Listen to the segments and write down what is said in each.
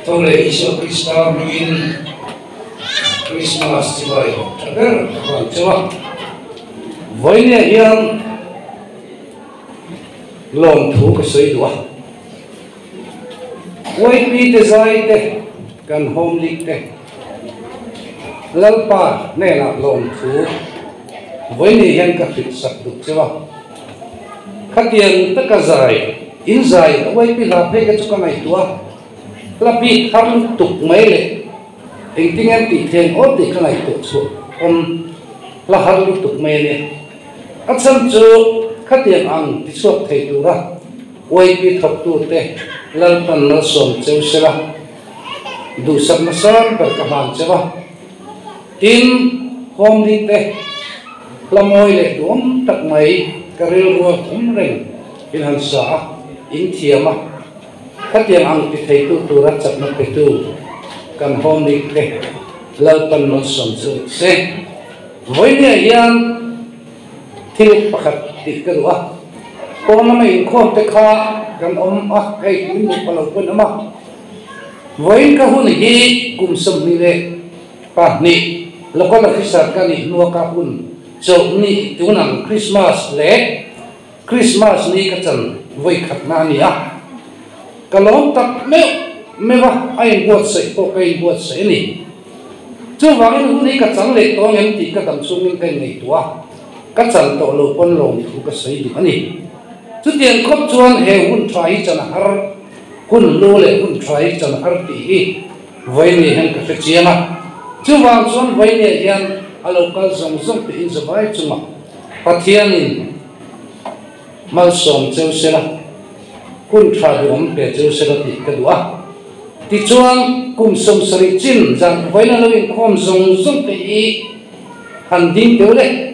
Tho leh Isua Krista hmingin Krismas chibai tha ber ka hlan cheu a. Vawinia hian lawmthu ka sawi duh a. YP te zai te kan home league te Lalpa hnenah lawmthu vawinia hian ka hrilh sak duh cheu a. Khatiang taka zai in zai YP hla phei kha chu ka ngaihtuah a, hla bik har lutuk mai leh engtin nge an tih theng aw tih ka ngaihtuah chhuah awm hla har lutuk mai a nia. A chhan chu khatiang ang tichhuak thei tura YP thawktute Lalpan malsawm cheu sela duhsakna sang ber ka hlan cheu a. Tin, Home te hla mawi leh duhawm tak mai ka rilrual thum reng in han sa a, in thiam a, khatiang ang ti theitu tura chakna petu kan Home te Lalpan malsawm chu se. Vawinia hian thil pakhat tih ka duh a, pawn lama inkhawm te kha kan awm a, hei min duh pah lo pawn awm a, vawiin ka hun hi kum 22 local officer ka nih hnua ka hun chawlhni tunang Christmas leh Christmas ni ka chan vawi khatna a ni a, ka lawm tak meuh meuh a, a inbuatsaih pawh ka inbuatsaih a ni. Chuvangin hun hi ka chang leh tawh angem tih ka dam chungin ka inngaihtuah a, ka chan tawh lo pawn lawmthu ka sawi duh a ni. Chutiang khawp chuan he hun tha hi chan a har, hun hlu leh hun tha hi chan a har tih hi Vawinia hian ka hre chiang a. Chuvang chuan Vawinia hian a lo kal zawng zawng tih inzavai chungah Pathianin malsawm cheu sela, hun tha duhawm pe cheu sela tih ka duh a. Tichuan, kum 70 chin zan vawiin a lo inkhawm zawng zawng te hi han ding teuh le.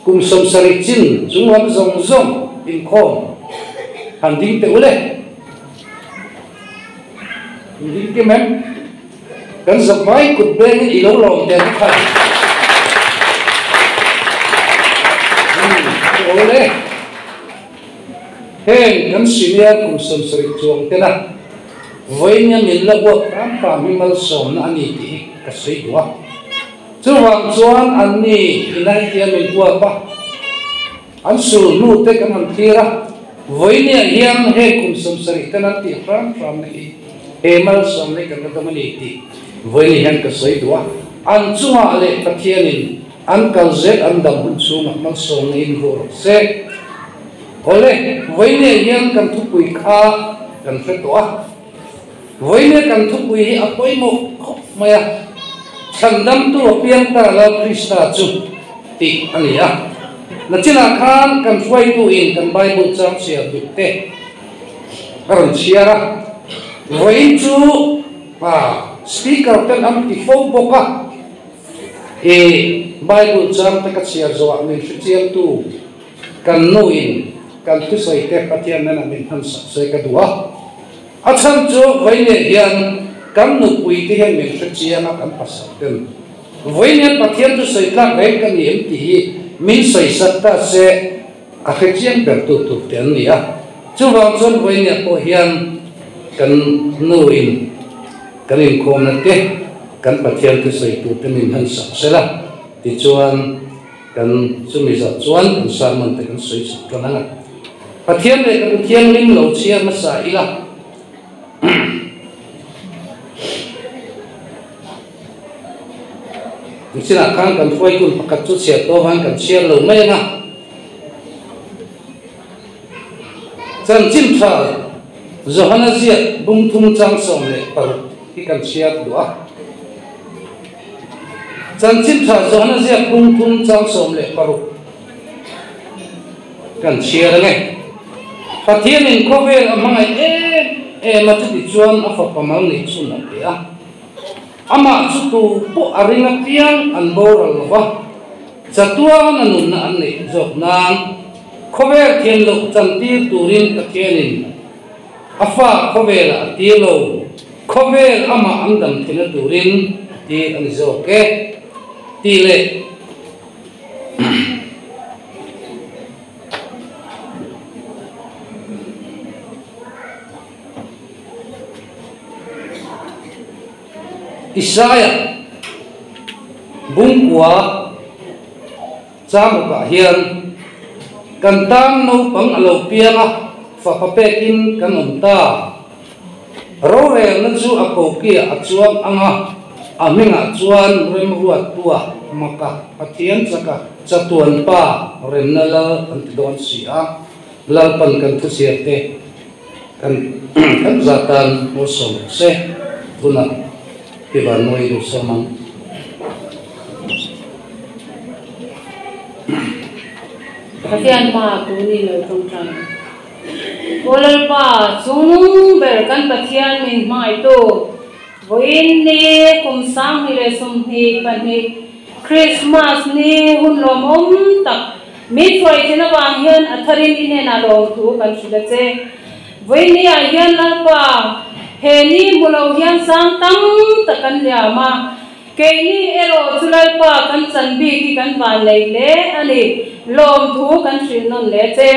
Kum 70 chin chung lam zawng zawng inkhawm han ding teuh le. In ding kim em? Kan zavai kut bengin i lo lawm der kha. Aw le. Heng kan senior kum 70 chuang tena vawinia min la uap hram hram hi malsawmna a ni tih hi ka sawi duh a. Chuvang chuan anni inai hian min uap a, an sul hnu te kan han thlir a, vawinia hian heng kum 70 ten an tih hram hramna hi he malsawmna hi kan la dawng a ni tih vawinia hian ka sawi duh a. An chungah leh Pathianin An kal zel an dam hun chhungah malsawmna in ruah rawh se. Awle, vawinia hian kan thupui kha kan hre tawh a. Vawinia kan thupui hi a pawimawh khawp mai a, Chhandamtu a piang ta Lal Krista chu tih a ni a. Nachinah khan kan hruaitu in kan Bible chang chhiar duh te a rawn chhiar a. Vawiin chu speaker ten an ti fo bawk a. I Bible chang te ka chhiar zawhah min hrechiangtu kan nuin kan thusawi te Pathian nena min hman sak se ka duh a. A chhan chu vawinia hian kan nupui te hian min hrechiang a kan pasal ten vawinia Pathian thusawi tlak reng ka ni em tih hi min sawi sak ta se a hrechiang ber tu tur te an ni a. Chuvang chuan vawinia pawh hian kan nuin kan inkhawmna te Kan Pathian thusawi turte min han sak sela, tichuan kan chumi zawh chuan kan sermon te kan sawi chhuak tan ang a. Pathian leh kan Thianghlim lo chhiar hmasa ila. Nichinah khan kan hruaitun pakhat chu chhiar tawh avangin kan chhiar lo mai ang a. Chanchin tha Johana ziak bung thum chang 16 hi kan chhiar duh a. Chanchin tha Johana ziak bung thum chang 16 kan chhiar ang e. Pathianin khawvel a hmangaih em em a chuti chuan a fapa mal nei chhun a pe a. Amah chu tu pawh a ring apiang an boral lo va, chatuan a nunna an neih zawk nan khawvel thian loh chantir turin Pathianin a fa khawvelah a tir lo, khawvel amah an dam theihna turin a tir a ni zawk e tih leh Isaia bungkua changukah hian kan tan naupang a lo piang a, fapa pekin kan awm ta. Rorelna chu a kokiah a chuang ang a, a hmingah chuan Remruattua, Maka, Pathian chaka, Chatuan Pa, Remna Lal an ti dawn si a. Lalpan kan thuchhiar te kan kan zah tan malsawm rawh se. Tunah i van mawi duh sawm ang. Pathian hmaah tun i lo tawngtai ang. Aw Lalpa, chungnung ber kan Pathian min hmangaihtu, vawiin ni kum 2022 Krismas ni hun lawmawm tak min hruai thin avang hian a tharin i hnenah lawmthu kan hrilh a che. Vawiin ni ah hian Lalpa, he ni hmu lo hian sang tam tak kan liam a, keini erawh chu Lalpa kan chan bik hi kan van nei hle a ni, lawmthu kan hrilh nawn hle che.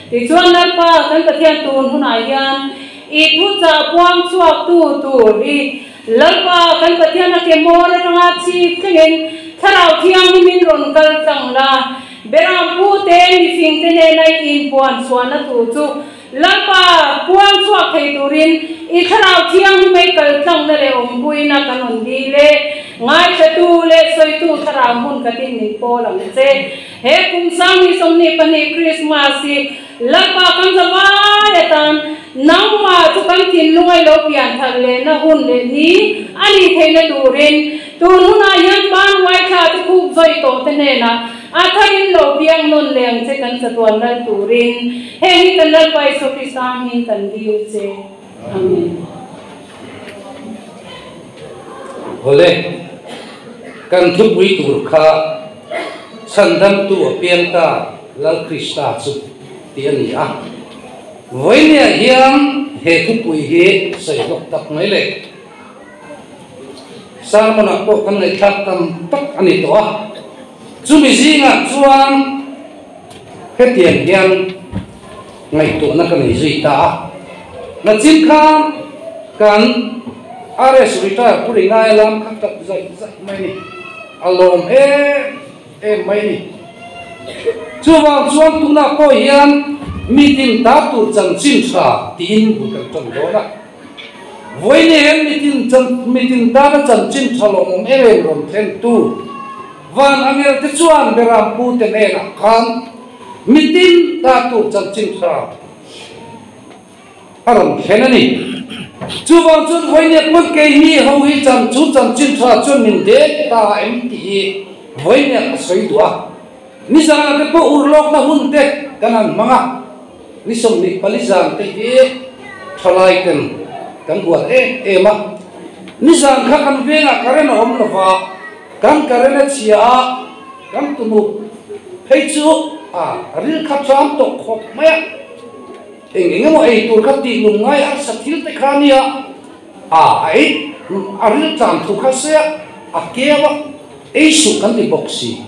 Tichuan Lalpa kan Pathian tun hunah hian i thuchah puang chhuaktu tur hi Lalpa kan Pathian a ke hmawr atanga chhip thlengin Thlarau Thianghlimin rawn kal tlang la, Beram pute mifingte nena i inpuan chhuahna thu chu Lalpa puang chhuak thei turin i Thlarau Thianghlim ei kal tlangna leh awmpuina kan rawn dil e. Ngaithlatu leh sawitu Thlarau hmun khatin min pawl ang che. He kum 2022 Krismas hi Lalpa kan zavai atan nangmah chu kan thinlungai lo pian thar lehna hun leh ni a nih theihna turin tun hunah hian ban uaithla te khup zawi tawh te hnenah a tharin lo piang nawn leh ang che kan chatuan lal turin heng hi kan Lalpa Isua Krista hming kan dil che. Amen. Awle, kan thupui tur kha Chhandamtu a piang ta Lal Krista chu tih a ni a. Vawinia hian he thupui hi sawi hlawk tak mai le. Sermon-ah pawh kan ngaihthlak tam tak a ni tawh a. Chumi zingah chuan hetiang hian ngaihtuahna ka nei zui ta a. Nachin khan kan RS retire Pu Ringaia lam kha tap zaih zaih mai a ni. A lawm em em mai a ni. Chuvang chuan tunah pawh hian mitin ta tur chanchin tha tiin bul kan tan dawn a. Vawiin hian mitin chan mitin tana chanchin tha lawmawm em em rawn thlentu Van Angel te chuan Beram pute hnenah khan mitin ta tur chanchin tha a rawn thlen a ni. Chuvang chuan vawinia pawn keini ho hi chan chu chanchin tha chuan min dek ta em tih hi vawinia ka sawi duh a. Nizanah te pawh urlawkna hun te kan han hmang a, ni 24 zan te hi thalai ten kan buat em em a. Nizan kha kan vengah current a awm lova, kan current a chhia a, kan tumuk phei chu a ril kha tram tawh khawp mai a. Eng eng emaw ei tur kha tih lung ngai a sa thil te kha nia a a ei a ril tlan thu kha se a a keu a ei suh kan ti bawk si.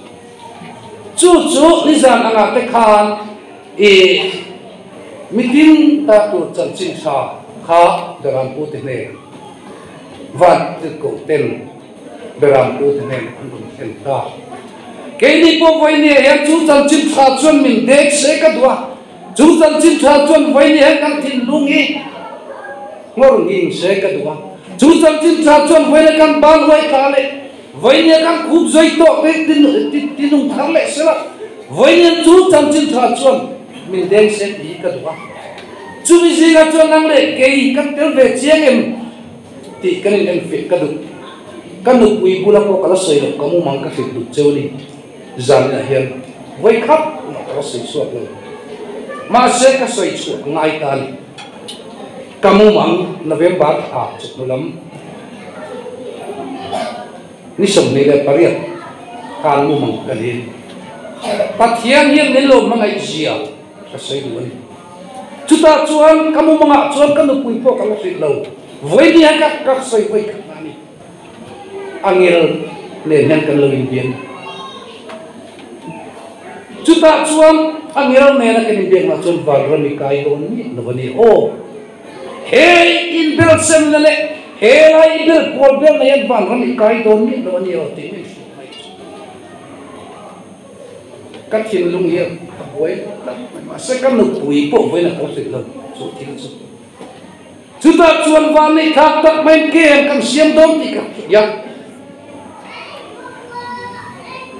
Chu chu nizan angah te khan i mitin ta tur chanchin tha kha Berampu te hnenah van tirhkoh ten Berampu te hnenah an rawn thlen ta. Keini pawh vawinia hian chu chanchin tha chuan min dek se ka duh a. Chu chanchin tha chuan vawiin hian kan thinlung hi nghawr nghing se ka duh a. Chu chanchin tha chuan vawiin kan ban huai thla leh vawiin hian kan khup zui tawh te tinung thar leh se la, vawiin hian chu chanchin tha chuan min deng se tih hi ka duh a. Chumi zingah chuan nang leh kei kan tel ve chiang em tih kan inenfiah ka duh. Ka nupui bula pawh ka la sawi loh, ka mumang ka hrilh duh cheu a ni. Zanah hian vawi khat mah ka la sawi chhuak lo. Mahse ka sawi chhuak ngai ta a ni. Ka mumang November thla chawhnu lam ni 28 khan mumang ka ni. Pathian hian min lo hmangaih zia ka sawi duh a ni. Chutah chuan ka mumangah chuan ka nupui pawh ka la hrilh lo. Vawi ni hian ka sawi vawi khat na a ni. Angel nen hian kan lo inbiak. Chutah chuan angel nena kan inbiakna chuan vanram i kai dawn miah lo a ni. Aw, he inbelsemna leh He lai bel pol bel na yan van ram kai don mi lo ani o ti min ka thin lung hi a buai ma se kan nu pui po voi na ko se lo chu thil chu chu ta chuan van nei thak tak mai kem kan siam dom ti ka ya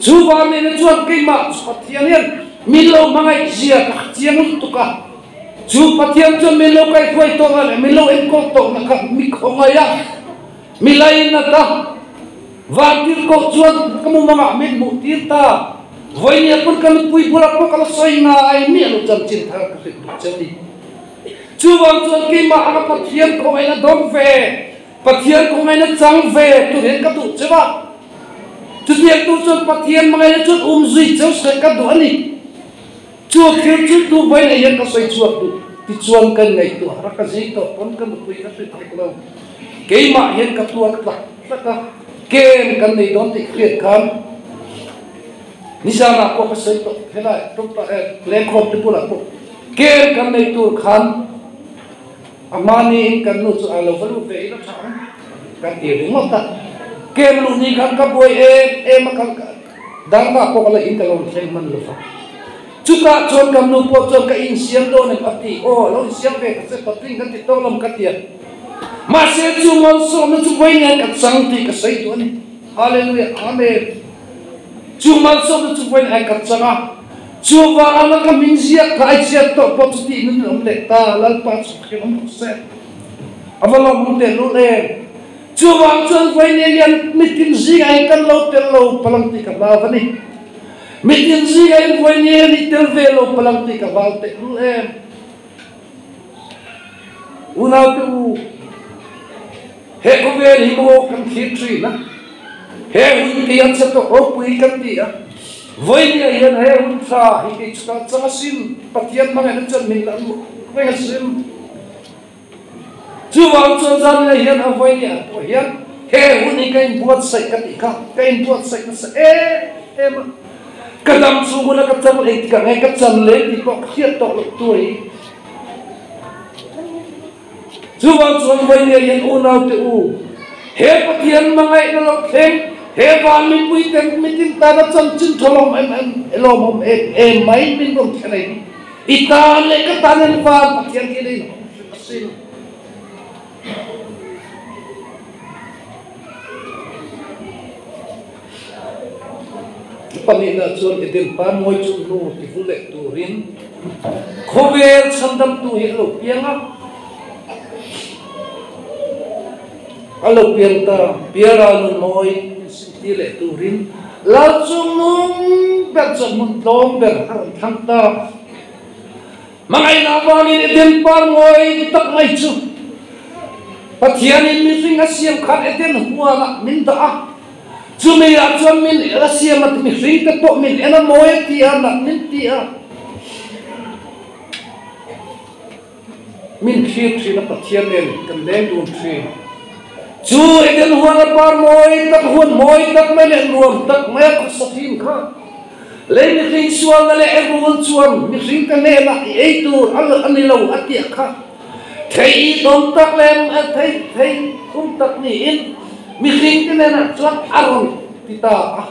chu van nei na chuan keima Pathian hian min lo mangai zia ka chiang lutuk a chu Pathian chuan min lo kai hruai tawh a leh min lo enkawl tawh na kha mi khawngaih a mi lain na ta van tir koh chuan ka mu mangah min hmuh tir ta voi ni pun kan pui bula pawh ka la sawi ngai mi alo chanchin thar ka hrilh duh cheu ni chu wang chuan keimah anga Pathian khawngaih na dawng ve Pathian khawngaih na chang ve tur hian ka duh cheu a chu tiang tur chuan Pathian mangaih na chuan um zui cheu se ka duh ani chu thil chu tu voi nei hian ka sawi chhuak duh ti chuan kan ngaihtuah har ka zing tawh pawn ka nupui ka hrilh hek lo keimah hian ka tuar tlak tlak a kem kan nei dawn tih hriat khan nizana pawh ka sawi tawh helai lengkhawm te bulah pawh kem kan nei tur khan amani in kan nu chu a lo va lut ve ila tha ang kan ti ringawt a kem lu ni khan ka buai em em a kan dangah pawh ka la in ka lo thleng hman lo va chuta chuan kan nu pawh chuan ka insiam dawn em a ti aw lo insiam ve ka se patling kan ti tawk lam ka tia ma se chu malsawmna chu voi nen ka chang tih ka sawi duh ani hallelujah amen chu malsawmna chu voi nen ka chang a chu wanga ka min ziak kha ai chiat tawh pawh chu tih nun awm leh ta lalpa chu khin awm rawh se avalawm awm teh lul em chu wang chuan voi nen hian mitin zingah hian kan lo tel lo palang tih ka hlau ani mitin zingah hian voi nen i tel ve lo palang tih ka hlau teh lul em unau te u he khawvel hi maw kan thlir thin a he hun ti an che tawh ropui kan ti a voi ni hian he hun tha hi kei chu ka chang asin Pathian hmangaih na chuan min la reng asin chu wang chuan zan ni hian a voi ni a pawh hian he hun hi ka inbuatsaih ka tih kha ka inbuatsaih nasa em em a ka dam chung huna ka chang leh ka ngai ka chan leh tih pawh ka hriat tawh loh tur hi chu wang chuan voi ni hian unau te u he Pathian mangaih na lo thleng he van mipui ten mitin tana chanchin tholom em em elawm awm em em mai min rawn thlen ai i tan leh ka tan en van Pathian hi nei asin panina chuan Eden par mawi chu nu ti vul leh turin khawvel chhandam tu hi alo piang a alo piang ta piara nun mawi sin ti leh turin lal chung nung ber chuan hmun tlawm ber a rawn thlang ta mangai na wangin Eden par mawi tak mai chu Pathianin mihring a siam khan Eden huana min dah a chumi ah chuan min a siam a mihring te pawh min en a mawi a ti a nak min ti a min thlir thin a Pathian nen kan leng dun thin chu Eden huana par mawi tak huan mawi tak mai leh nuam tak mai a khawsa thin kha lei mihring sual na leh erul chuan mihring te hnenah i ei tur ani lo a tia kha thei i dawm tak lem thei thei thum tak niin mihring te hnenah chuan a rawn ti ta a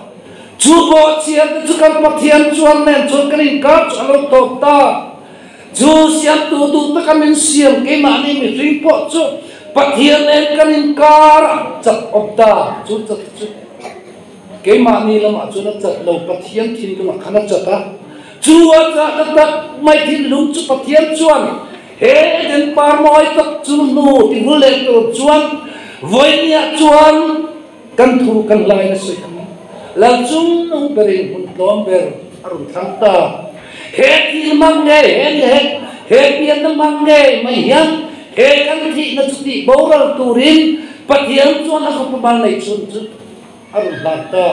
chu pawh chian te chu kan Pathian chuan nen chuan kan inkar chu a lo tawp ta chu siam tu duh taka min siam keimahni mihring pawh chu Pathian nen kan inkar a chat awm ta chu chat chu keimahni lamah chuan a chat lo Pathian thinlungah khan a chat a chu a chat na tak mai thinlung chu Pathian chuan he Eden par mawi tak chu nu ti vul leh tur chuan vawinia chuan kan thu kan lai na sawi ang lal chung nung berin hmun tlawm ber a rawn thlang ta he thil mang nge he ni he he pian na mang nge mai hian he kan thih na chu tih boral turin Pathian chuan a fapa mal nei chun chu a rawn hlan ta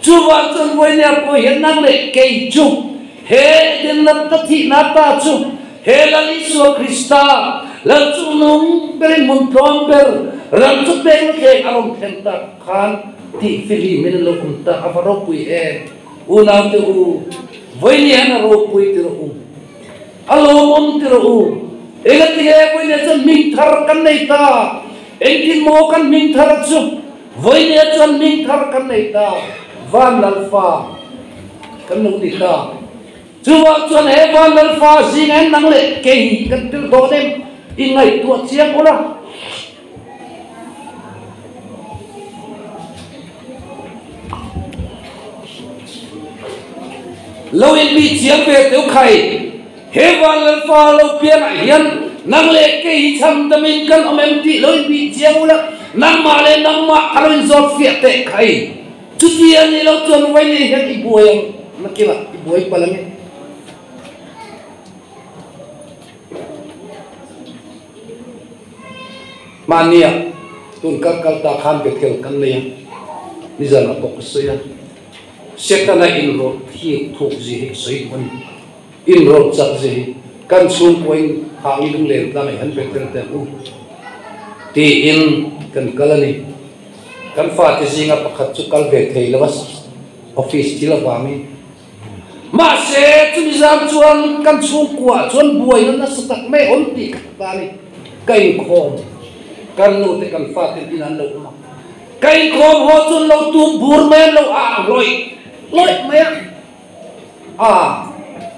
chu wang chuan vawinia pawh hian nang leh kei chu he Eden lam ta thih na ta chu he Lal Isua Krista lal chung nung berin hmun tlawm ber ram chu peng thleng a rawn thlen tak khan tih fihlim in lo awm ta a va ropui em unau te u vawinia hian a ropui ti rawh u a lawmawm ti rawh u enga ti nge vawinia chuan hming thar kan nei ta. Engtin maw kan hming thar chu? Vawinia chuan hming thar kan nei ta, Van Lalfa kan lo ni ta. Chuvang chuan he Van Lalfa zing en nang leh kei kan tel dawn em? I ngaihtuah chiang ula. Lo in mi chiang ve teu khai. He Van Lalfa lo piangah hian nang leh kei hi chhan damin kan awm em tih lo in bih chiang ula, nangmah leh nangmah ka lo in zawt fiah teh khai. Chuti a nih loh chuan Vaini hian i buai ang, nakinah i buai palh ang e. Mahnia tun kal kal ta khan Bethel kan nei a, nizanah pawh ka sawi a, Setana inrawlh thik thuk zi hi ka sawi duh a ni. Inrawlh chak zi hi kan chhungkuain hang i lunglen tlang i han Bethel te ang u tiin kan kal a ni. Kan fate zinga pakhat chu kal ve thei lo a, office thil avangin. Mahse, chumi zan chuan kan chhungkuaah chuan buaina nasa tak mai awm tih ka hre ta a ni. Ka inkhawm, kan nu te kan faten in an lo awm a. Ka inkhawm haw chuan lo tum bur mai an lo ah lawih lawih mai a. A,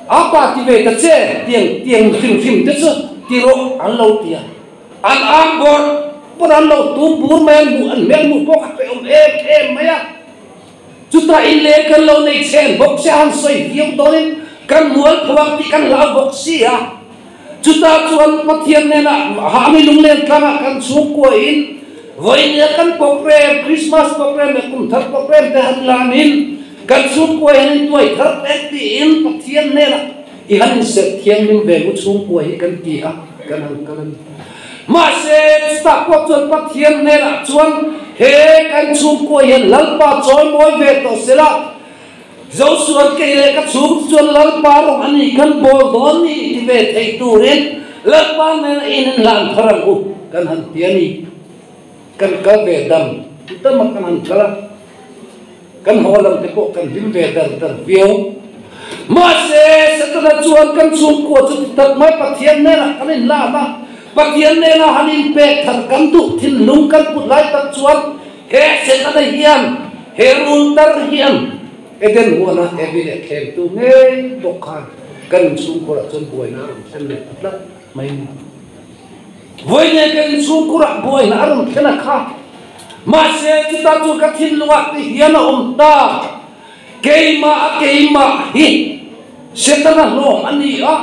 a pa ti ve ta che, tiang tiang hrim hrim te chu ti rawh an lo ti a. An ang bawrh bawrh an lo tum bur mai an hmuh an hmel hmuh pawh ka hre awm em em mai a. Chutah in leh kan lo nei chhen bawk che a han sawi viau dawnin kan mual pho ang tih kan hlau bawk si a. Chutah chuan Pathian hnenah hahni lunglen tlangah kan chhungkua in vawinia kan program, Christmas program leh kum thar program te han lanin kan chhungkua hian in tuai thar tek tiin Pathian hnenah i han inserh thianghlim ve ngu chhungkua hi kan ti a, kan han kal a ni. Mahse, chutah pawh chuan Pathian hnenah chuan he kan chhungkua hian Lalpa chawimawi ve tawh se la, Joshua kei leh ka chhung chu chuan Lalpa rawng a ni kan bawl dawn ni ti ve thei turin Lalpa hnenah in inhlan thar ang u kan han ti a ni. Kan kal ve dam dam a kan han kal a. Kan haw lam te pawh kan hlim ve dar dar viau. Mahse, Setana chuan kan chhungkua chu ti tak mai Pathian hnenah kan inlan a, Pathian hnenah han inpek thar kan duh thinlung kan put lai tak chuan he Setana hian, he rul tar hian Eden huana Evi leh thlemtu ngei bawk khan kan inchhungkurah chuan buaina a rawn thlen leh ta tlat mai a ni. Vawiin kan inchhungkurah buaina a rawn thlen a kha. Mahse, chutah chuan ka thinlungah ti hian a awm ta. Keimah a keimah hi Setana hlawm a ni a.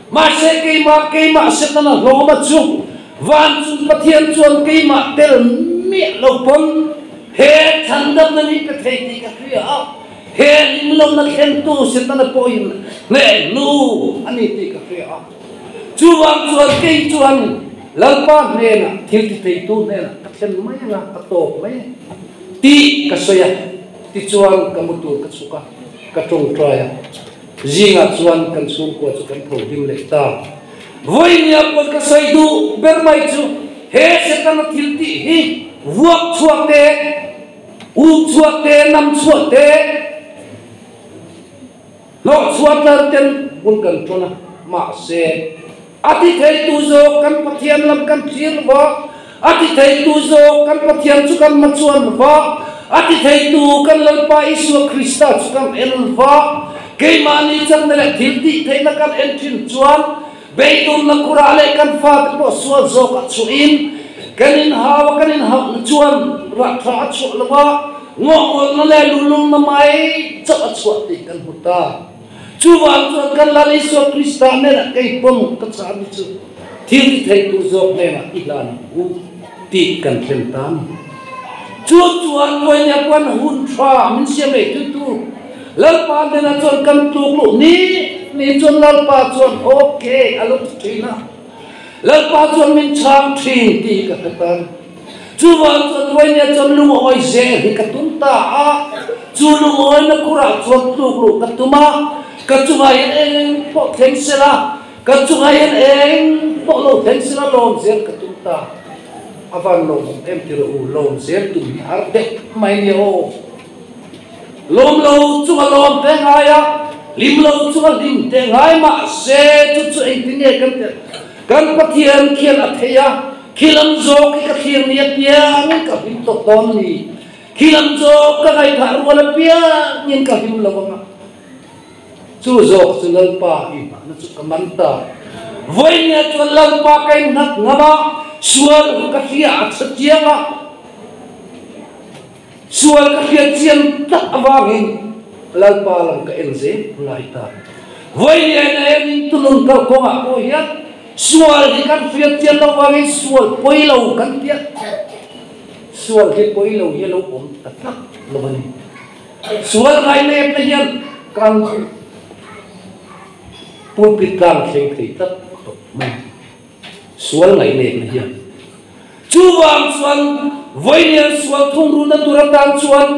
Mahse, keimah keimah Setana hlawm a chu van chung Pathian chuan keimah tel miah lo pawn he chhandamna ni pe thei tih ka hria a. He hlimlohna thlentu Setana pawhin hneh hnu a ni tih ka hria a. Chuvang chuan kei chuan Lalpa hnenah thil ti theitu hnenah ka thlen mai anga a tawk mai tih ka sawi a, tichuan ka mu tur ka chhuk a, ka tawngtai a, zingah chuan kan chhungkua chu kan tho hlim leh ta. Vawinia pawn ka sawi duh ber mai chu he Setana thil tih hi vuak chhuak te, um chhuak te, nam chhuak te, Hlawhchhuah tlar ten bul kan tawn a, mahse, a ti theitu zawk kan Pathian lam kan thlir va, a ti theitu zawk kan Pathian chu kan hmachuan va, a ti theitu kan Lalpa Isua Krista chu kan en va, keimahni chakna leh thil tih theihna kan en thin chuan beitunna kurah leh kan fate pawh sual zawkah chhuahin kan inhau a, kan inhauhna chuan rah tha a chhuah lo va. Ngawhngawlna leh luhlulna mai chauh a chhuah tih kan hmu ta. Chuvang chuan kan Lal Isua Krista hnenah kei pawn ka chah ni chu thil ti theitu zawk hnenah i hlan ang u tih kan thlen ta a ni. Chu chuan Vawinia pawn hun tha min siam ei tu tur Lalpa hnenah chuan kan tluk luh ni ni chuan Lalpa chuan ok a lo ti thin a. Lalpa chuan min chhang thin tih ka hre ta a ni. Chuvang chuan Vawinia chuan lungawi zel hi ka tum ta a, chu lungawina kurah chuan tluk luh ka tum a, ka chungah hian eng pawh thleng sela, ka chungah hian eng pawh lo thleng sela lawm zel ka tum ta. A van lawmawm em ti rawh u, lawm zel tum hi har deuh mai nia aw. Lawm lo chunga lawm te ngai a, hlim lo chunga hlim te ngai mahse chu chu engtin nge kan teh? Kan Pathian khian a thei a. Khi lam zawk hi ka thlir ni apiangin ka hlim tawh dawn ni. Khi lam zawk ka ngaihthah rual apiangin ka hlim lo ang a. Chu zawk chu Lalpa i hmahna chu ka man ta. Vawinia chuan Lalpa ka innghat ngam a, sual ka hria a chhe chiang a. Sual ka hriat chian tak avangin Lalpa lam ka en zel ngai ta. Vawinia in a en in tunun kalkawngah pawh hian sual hi kan hriat chian loh vangin sual pawi lo kan tia. Sual hi pawi lo hi a lo awm ta tlat lo a ni. Sual ngainepna hian kan pulpit tlang thleng thei tlat tawh mai. Sual ngaihnepna hian. Chuvang chuan vawiin sual thungruna tur atan chuan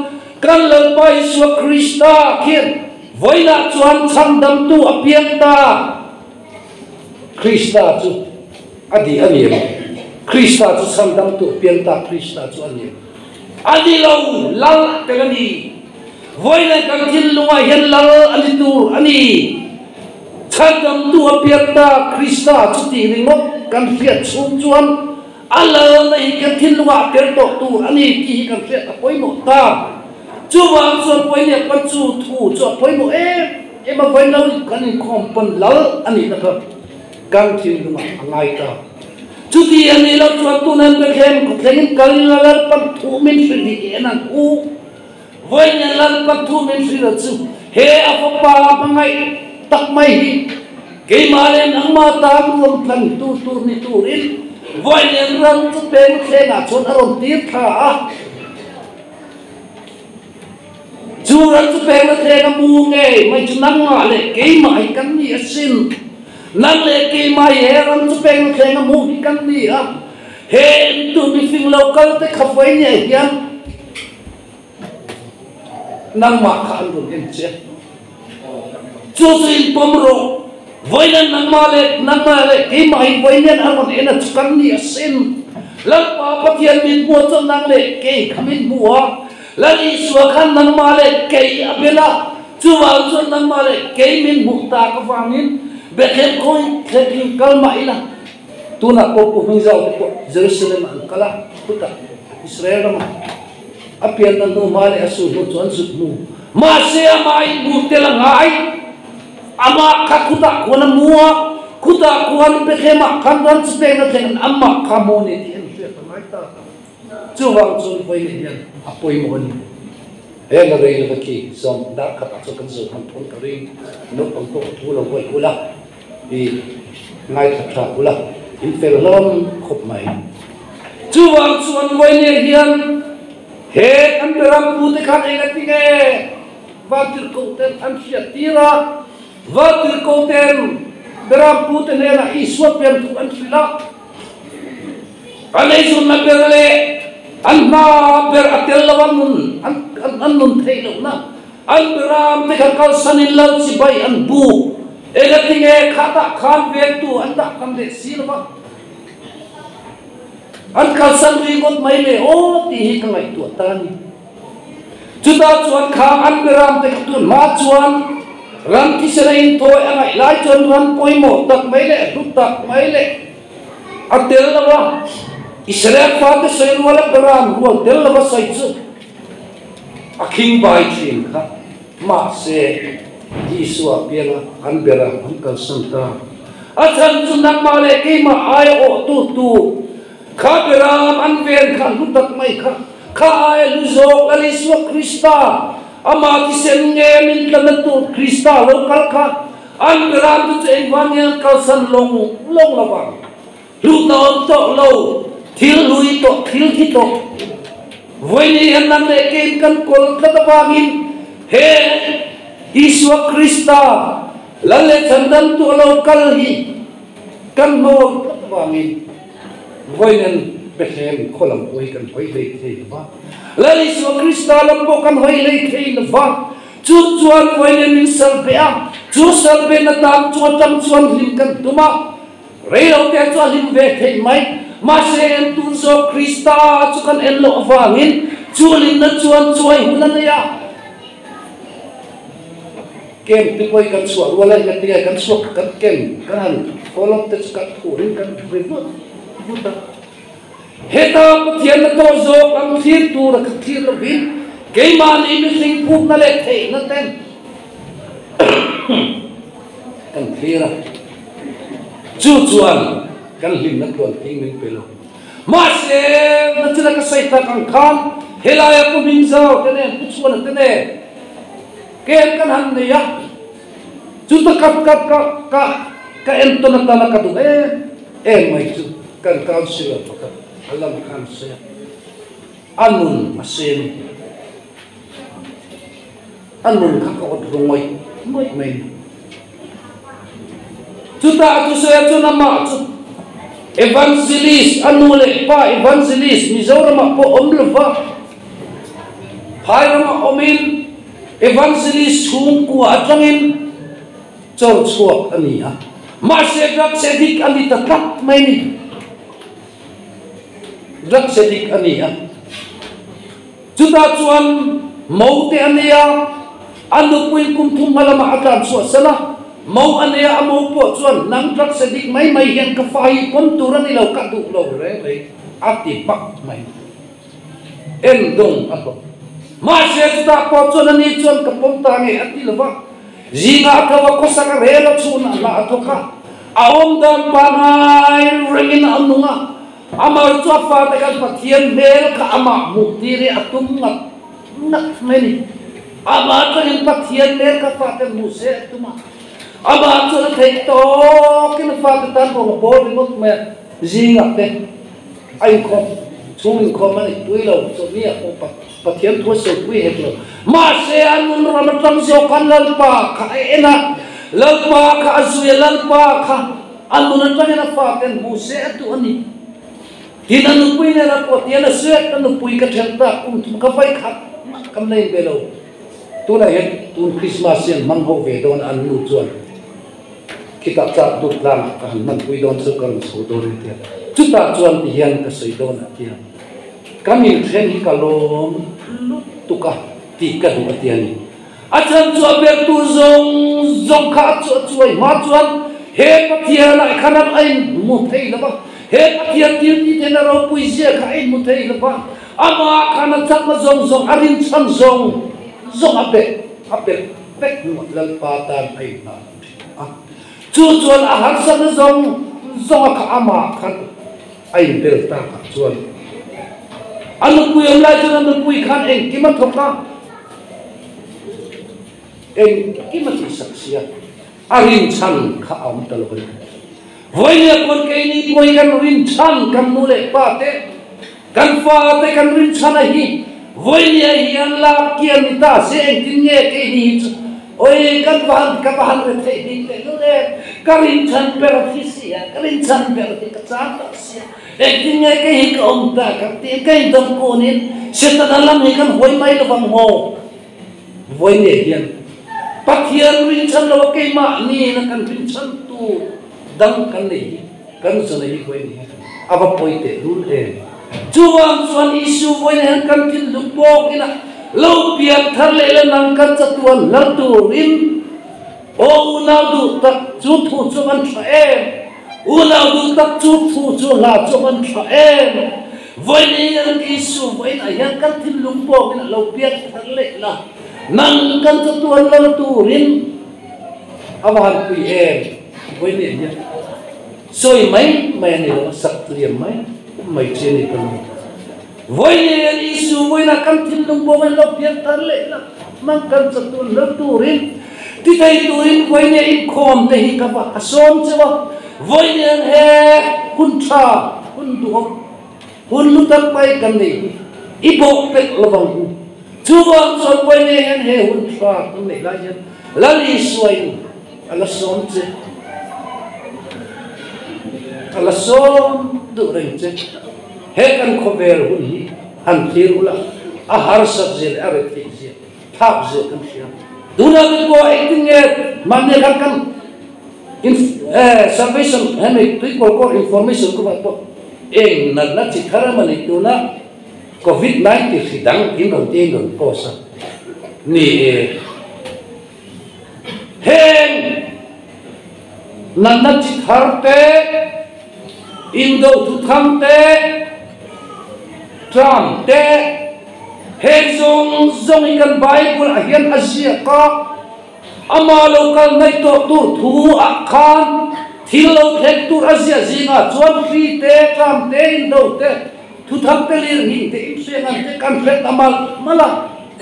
kan Lalpa Isua Krista khian vawiinah chuan chhandamtu a piang ta. Krista chu a di a ni em? Krista chu chhandamtu a piang ta, Krista chu a ni em? A ni lo, Lal a tel a ni. Vawiin kan thinlungah hian Lal a ni tur a ni. Chhandamtu a piang ta Krista chu tih ringawt kan hriat chhung chuan a lalna hi kan thinlungah a tel tawh tur a ni tih hi kan hriat a pawimawh ta. Chuvang chuan pawileh pawn chu thu chu a pawimawh em em a, vawi lo kan inkhawm pawn lal a nihna kha kan thinlungah a ngai ta. Chuti a nih loh chuan tunan Bethlehem khawthlengin kal ila Lalpan thu min hrilh hi i en ang u. Vawiin Lalpa thu min hrilh chu he a fapa hmangaih tak mai hi keimah leh nangmah tan rawn tlan tu tur ni turin vawiin ram chu peng thlengah chuan a rawn tir thla a. Chu ram chu peng na thleng a mu ngei mai chu nangmah leh keimah hi kan ni asin. Nang leh keimah hi he ram chu peng na thleng a mu hi kan ni a. He entu mifing lo kal te kha vawiin hian Nangmah kha an rawn en che. Chu chu in pawm rawh. Vawiin nangmah leh nangmah leh keimah hi vawiin an rawn en a chu kan ni asin. Lalpa Pathian min hmuh chuan nang leh kei kha min hmu a. Lal Isua khan nangmah leh kei a bel a. Chuvang chuan nangmah leh kei min hmuh tak avangin Bethlehem khawi thleng kal mah ila. Tunah pawh Pu Hmingzau te pawh Jerusalem ah an kal a, chutah Israel ramah a pianna hnu hma leh a su hnu chu an zut hnu. Mahse amah in hmuh tel a ngai, amah kha khutah khuan a mu a, khutah khuan Bethlehem ah khan ran chu pekna thleng an amah kha mu ni tih an hriat a ngai ta. Chuvang chuan vawiin hian a pawimawh a ni. He la rei lova khi zawm dar khatah chuan kan zo hman thawn ka ring, naupang pawh ka thu lo vawi ula. I ngaithla tha ula, in fel hlawm khawp mai. Chuvang chuan Vawinia hian he kan Berampu te khan eng a ti nge? Vantirhkoh ten an hriat tir a, Vantirhkoh ten Berampu te hnenah Isua pian thu an hrilh a, an eizawnna ber leh an hma ber a tel lo a nun an nun theih lohna An ram te kha kalsanin lal chibai an buk. Engatinge khatah khan vengtu an dah tam leh si lo va, an kalsan ringawt mai le aw tih hi ka ngaihtuah ta a ni. Chutah chuan kha an ram te kha tun hma chuan ram thisen a inthawi a ngaih lai chuan ram pawimawh tak mai leh hlu tak mai leh a tel lo va, Israel fate sawi ruala ram rual tel lo va sawi chu A khingbai thin kha mahse Isua pianga an ber a, an kalsan ta. A chhan chu nangmah leh keimah aia awhtu tur kha beram an ven kha hlu tak mai kha, kha aia hlu zawk Lal Isua Krista, amah thisen nge min tlanna tur Krista lo kal kha an beram chu chu engvang nge an kalsan lawng lawng lo vang. Hlutna awm tawh lo, thil hlui tawh, thil thi tawh. Vawiin hian nang leh keiin kan kawl tlat avangin he Isua Krista Lal leh Chhandamtu a lo kal hi kan hnawl tlat avangin vawiin Bethlehem khaw lam pawh hi kan hawi hlei thei lo va. Lal Isua Krista lam pawh kan hawi hlei thei lo va. Chu chuan vawiin min salbeh a, chu salbehna tan chuan tang chuan hlim kan tum a. Rei lo te chu a hlim ve theih mai. Mahse, en tur zawk Krista chu kan en loh avangin chu hlimna chuan chuai hun a nei a. Kem te pawhin kan chhuah rual a, engati nge kan chhuak kan kem kan han follow te chu kan phurin kan ri vut vut a. Heta Pathian na tawh zawk lam thlir tura ka thlir lovin keimahni mihring phukna leh theihna ten kan thlir a, chu chuan kan hlimna tluan thing min pe lo. Mahse, nachina ka sawi tak ang khan helaia Pu Hmingzau te nen, Pu Chhuana te nen kem kan han nei a, chuta ka ka ka ka ka entawn atana ka duh em em mai chu kan councillor pakhat a lam khan sawi a, a nun a sem a nun kha ka awt ru ngawih ngawih mai ni. Chutah a thusawi a chuan amah chu Evangelist, a nu leh pa Evangelist Mizoramah pawh awm lova, phai ramah awmin Evangelist chhungkua atangin chawr chhuak a ni a. Mahse drugs addict a ni ta tlat mai ni. Drugs addict a ni a. Chutah chuan Mo te a nei a, a nupui kum thum hma lamah a tlan chhuah sel a. Mo a nei a, a mo pawh chuan, Nang drug sadik mai mai hian ka fa hi pawm tur a ni lo, ka duh lo reng reng, a ti hmak mai. En dawng a hlawh. Mahse chutah pawh chuan ani chuan ka pawm ta nge a ti lo va. Zingah a tho a, khawsak a rel a, chhunah hla a thawk a, a awm dan pangai rengin a nung a. Amah chu a fate khan Pathian hmel kha amah hmuh tir hi a tum ngat ngat mai a ni. Amah chuanin Pathian hmel kha fate hmuh se a tum a. Amah chuan a theih tawkin a fate tan pawh a bawl ringawt mai a, zingah te a inkhawm, chhung inkhawm a ni pui lo, chawhni ah pawh Pathian thu a sawi pui hek lo. Mahse a nun ram atang zawk khan Lalpa kha a en a, Lalpa kha a zui a, Lalpa kha A nun atangin a faten hmu se a duh a ni. Tin, a nupui nena pawh tian a suet, a nupui ka then tak kum thum ka vai khat mah kan nei ve lo. Tunah hian tun Christmas hian hmang ho ve dawn a an nu chuan khitah chak dut tlangah ka han hmanpui dawn chu ka rawn chho dawn a tia. Chutah chuan ti hian ka sawi dawn a tia. Ka min then hi ka lawm lutuk a tih ka duh a tia ni. A chhan chu a bertu zawng zawng kha a chu a chuai hma chuan he Pathian ah khan a inhmu thei lo va, he Pathian thil tih theihna ropui zia kha a inhmu thei lo va, amah khan a chakna zawng zawng, a rinchhan zawng zawng a pe a pe vek hnuah Lalpa tan a inhna thin a. Chu chuan a harsatna zawng zawng a kha amah khan a inbel takah chuan a nupui awm lai chuan a nupui khan engkim a thawk a, engkim a tihsak si a, a rinchhan kha a awm ta lo a ni. Vawinia pawn keini pawhin kan rinchhan kan nu leh pa te, kan fa te kan rinchhan a hi vawinia hian lak kian ni ta se engtin nge keini hi chu Oi kan va han ka va han re theih bik leh lul em, ka rinchhan ber thi si a, ka rinchhan ber hi ka chang tak si a, engtin nge kei hi ka awm ta ka ti ka indawm kunin Setana lam hi kan huai mai lovang maw? Vawi nge hian Pathian rinchhan lo a keimahni na kan rinchhan tur dang kan nei hi kan zana hi vawi nge hian a va pawi teh lul em? Chuvang chuan Isu vawiin hian kan thinlung bawkin a lo pian thar leh le nang kan chatuan hlar turin aw unau duh tak chu thu chu an tha em? Unau duh tak chu thu chu hla chu an tha em? Vawiin hian Isu vawiin ah hian kan thinlung bawkin a lo pian thar leh la nang kan chatuan hlar turin a va han pui em? Vawiin hian Sawi mai mai a ni lo, a sak liam mai mai chi a ni ta lo. Vawiin Isu vawiinah kan thinlung pawh an lo pian thar leh la, hmang kan chatun lo turin, ti thei turin vawiin inkhawm te hi ka va a sawm cheu a. Vawiin he hun tha, hun duhawm, hun lu tak mai kan nei hi i bawh pelh lovang u. Chuvang chuan vawiin hian he hun tha kan neih lai hian Lal Isua in A la sawm che. A la sawm duh reng che. He kan khawvel hun hi han thlir ula, a harsat zia leh a retheih zia, thlak zia kan hria. Tunah te pawh engtin nge mahni khan kan salvation hemi tuikawl kawr information kawngah pawh eng natna chi thar emaw ni tuna covid 19 hri dang in rawn tiin rawn post a ni e. Heng natna chi thar te, indo thuthang te, Tram te heng zawng zawng hi kan Bible ah hian a ziak a, ama lo kal ngaih tawh tur thu ah khan thil lo thleng tur a ziah zingah chuan hri te, tram te, indo te, thuthang te lir hing te, inhriangan te kan hret a mal mal a,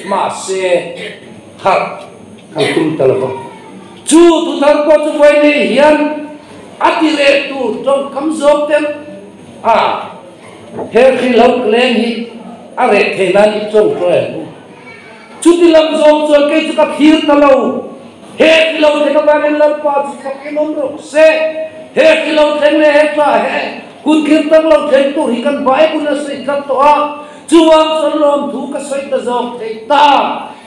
mahse harh kan tum ta lo va. Chu thuthar pawh chu vawiin hian a ti leh tur tawngkam zawk ten a. He hrilhloh leng hi a reh thei nan i tawngtawi ang u. Chuti lam zawng chuan kei chu ka thlir ta lo. He hrilhloh thleng avangin Lalpa chu fak in awm rawh se. He hrilhloh thleng leh he tla he hun thlir tak lo thleng tur hi kan Bible a sawi tlat tawh a, chuvang chuan lawmthu ka sawi ta zawk thei ta.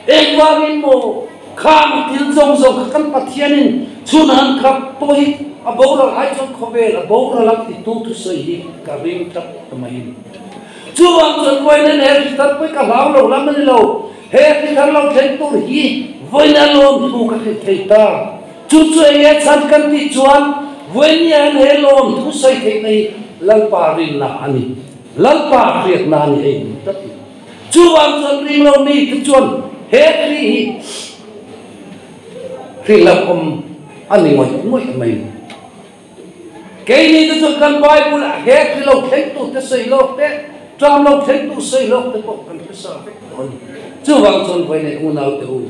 Engvangin maw khang thil zawng zawng kha kan Pathianin chhun han khap pawh hi a boral ai chuan khawvel a boral ang titu thusawi hi ka ring tlat ta mai a ni. Chuvang chuan vawiin he ri thar pawh hi ka hlau lo lam a ni lo, he ri thar lo thleng tur hi vawiin a lawmthu ka hrilh thei ta. Chu chu eng nge chhan kan tih chuan vawiin hian he lawmthu sawi theihna hi Lalpa rinna a ni, Lalpa hriatna a ni ei tlat a ni. Chuvang chuan ring lo mi te chuan he hri hi hri hlauhawm a ni ngawih ngawih mai. Keini te chuan kan Bible ah he hri lo thleng tur te sawi lawk te, ṭam lo thleng tur sawi lawk te pawh kan hre sa vek tawh a ni. Chuvang chuan vawi nei unau te u,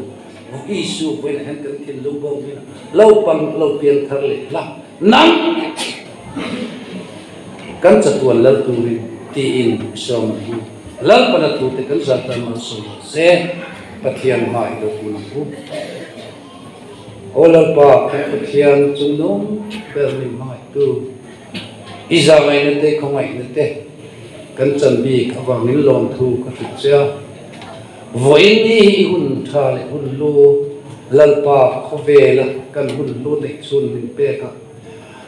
Isu vawiinah hian kan thinlung bawk in lo pang lo pian thar leh hla nang kan chatuan lal turin tiin i sawm ang u. Lalpana thute kan zah tan malsawm ang se, Pathian hma i lo pun ang u. Aw Lalpa, kan Pathian chungnung ber min hmangaihtu, i zahngaihna te, khawngaihna te kan chan bik avangin lawmthu ka hrilh che a. Vawiin ni hi i hun tha leh hun lu Lalpa khawvela kan hun lu neih chhun min pek a.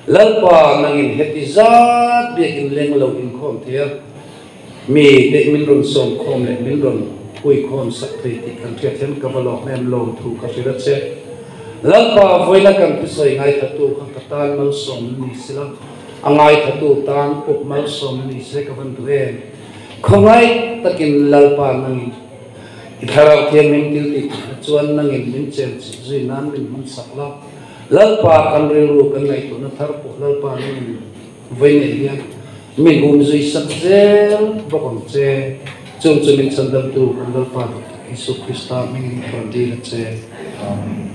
Lalpa nangin heti zat biakin leng lo inkhawm thei a, mi te min rawn sawm khawm leh min rawn hui khawm sak thei tih kan hriat hian ka va lawm em lawm thu ka hrilh a che. Lalpa vawiina kan thusawi ngaithatu kha ka tan malsawm ni sila, a ngaithatu tan pawh malsawm ni se ka van duh em. Khawngaih takin Lalpa nangin i thlarau thiam min til tih theihna chuan nangin min chen chilh zui nan min hman sak la. Lalpa kan rilru kan ngaihtuahna thar pawh Lalpa nangin vawi nei hian min hum zui sak zel bawk ang che. Chung chu min chhandamtu kan Lalpa duh tak Isu Krista hmingin ka rawn dil a che. Amen.